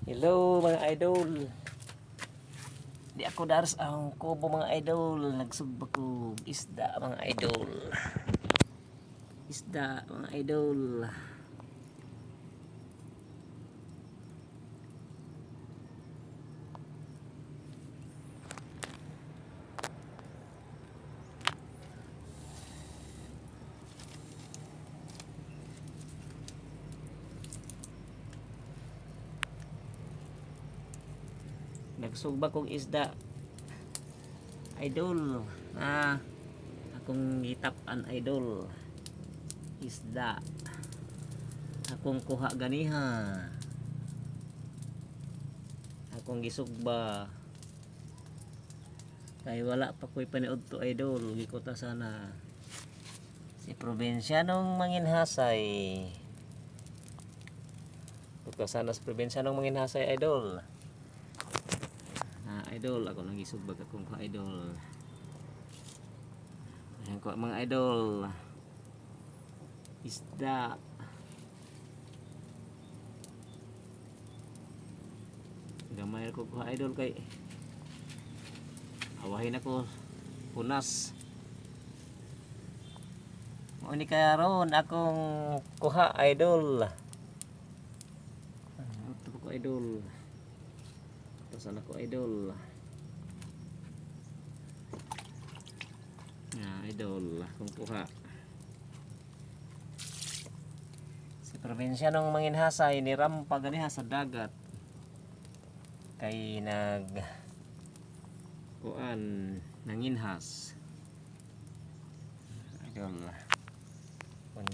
Hello, mga idol. Di ako daras ang kubo, mga idol. Nagsugba ko isda, mga idol. Isda, mga idol. Nagsugba kog isda. Idol. Ah, akong gitap-an, idol. Isda. Akong kuha ganiha. Akong gisugba. Kay wala pa ko'y paniud to, idol. Gikuta sana. Si probinsyanong manginhasay. Kuta sana sa probinsyanong manginhasay, idol. Ah, idol, ako nang gisugbag akong kuha, idol. Ayan ko, mga idol. Isda. Gamay ko kuha, idol, kay awahin ako punas. Mao ni karon akong kuha, idol. Ito ko, idol. Tasan ako, idol. Ah, idol, akong kuha. Si probinsyanong manginhasay ni rampa ganiha sa dagat. Kay nag kuan nanginhas. Idol.